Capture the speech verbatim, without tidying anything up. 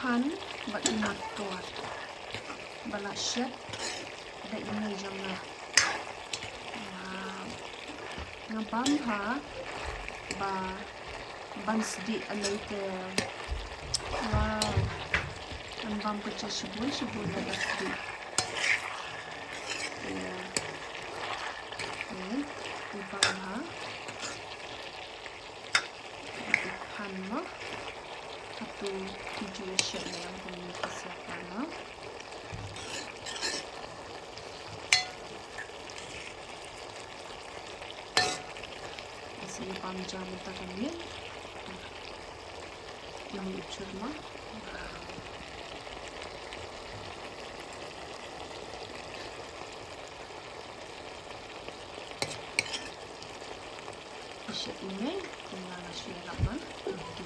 Phan bad i mator ba la shet da i mei jong nga. Wow. Nga bam ha ba ban sdieh alei te. Wow. Ngan bam ka jia shibun shibun ba ban sdieh. Te, te, te bam ha. Phan mo. Hato ki ju shet lem kumne ki siapan mo. Sa ïa bam jam mynta ka miet. Ïa u chur mo. Shet i mei, kumba nga shu ïarap mo. Ki